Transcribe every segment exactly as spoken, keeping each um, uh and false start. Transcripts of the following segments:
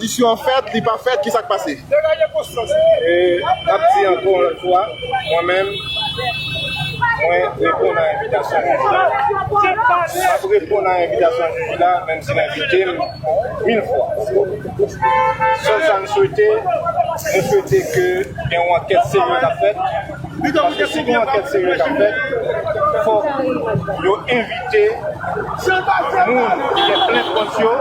Kondisyon an fèt, li pa fèt, ki sa k pase? E n ap di ankò yon lòt fwa, mwen menm, mwen reponn a envitasyon jij la. M ap reponn a envitasyon jij la, menm si l envite m mil fwa. Sèl sa n swete, nou swete ke gen yon ankèt serye k ap fèt. Paske si gen yon ankèt serye k ap fèt, fòk yo envite moun ki gen plent kont yo,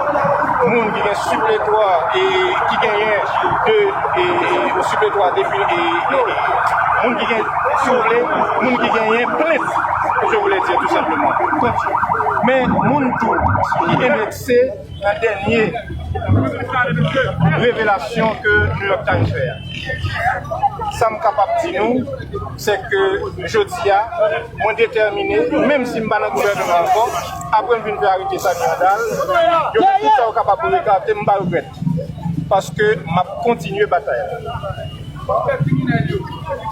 moun ki gen sipletwa e ki genyen de e, e, sipletwa defi e, e, e, moun ki gen, si w vle, moun ki genyen plent, je voulais dire tout simplement, kont yo. Men moun tou ki enekse nan dènye revelasyon ke New York Times fè a. Sa m kapab di nou, se ke jodi a, mwen detèmine, menm si m pa nan gouvènman ankò, apre m vin fè arete Samy Handal, yo fè tout sa yo kapab pou yo ekate m, m pa regrèt. Paske m ap kontinye batay la.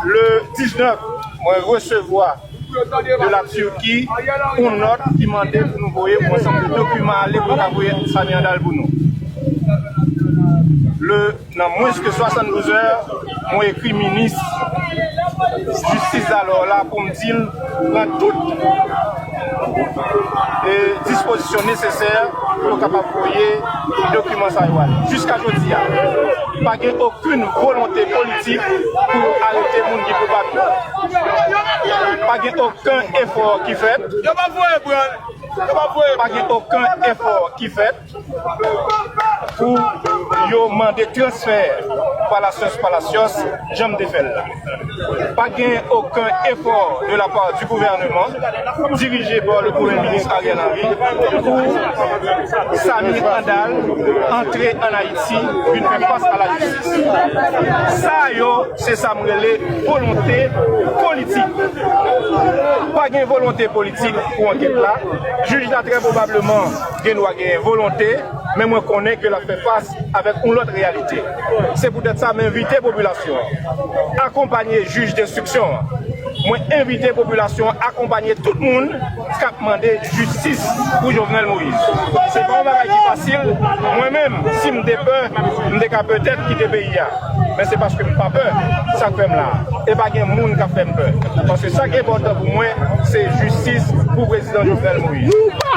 Le diznèf, mwen resevwa de la Turquie yon nòt ki mande pou nou voye yon ansanm de dokiman ale pou yo ka voye Samy Handal pou nou. Le, nan mwens ke swasanndouz è, mwen ekri minis jistis alò la pou m di l pran tout e dispozisyon nesesè pou yo kapab voye dokiman sa yo ale. Jiska jodi a, pa gen okenn volonte politik pou yo arete moun ki koupab yo. Pa gen okenn efò ki fèt. Yo pa voye pran l. Yo pa voye. Pa gen okenn efò ki fèt pou yo mande transfè Palacios Palacios, jan m te fè l la. Pa gen okenn efò de la part du gouvernement, dirije pa le Premye Minis Ariel Henry, pou Samy Handal antre ann Ayiti, vin fè fas a la jistis. Sa yo, se sa m rele volonte politik. Pa gen volonte politik pou ankèt la. Jij la, trè pwobableman, gen dwa genyen volonte, men mwen konnen ke l ap fè fas avèk yon lòt reyalite. Se poutèt sa m envite popilasyon an akonpanye jij denstriksyon an. Mwen envite popilasyon an akonpanye tout moun k ap mande jistis pou Jovenel Moïse. Se pa yon bagay ki fasil. Mwen menm, si m te pè, m te ka petèt kite peyi a. Men se paske m pa pè, sa k fè m la. E pa gen moun k ap fè m pè. Paske sa k enpòtan pou mwen, se jistis pou prezidan Jovenel Moïse.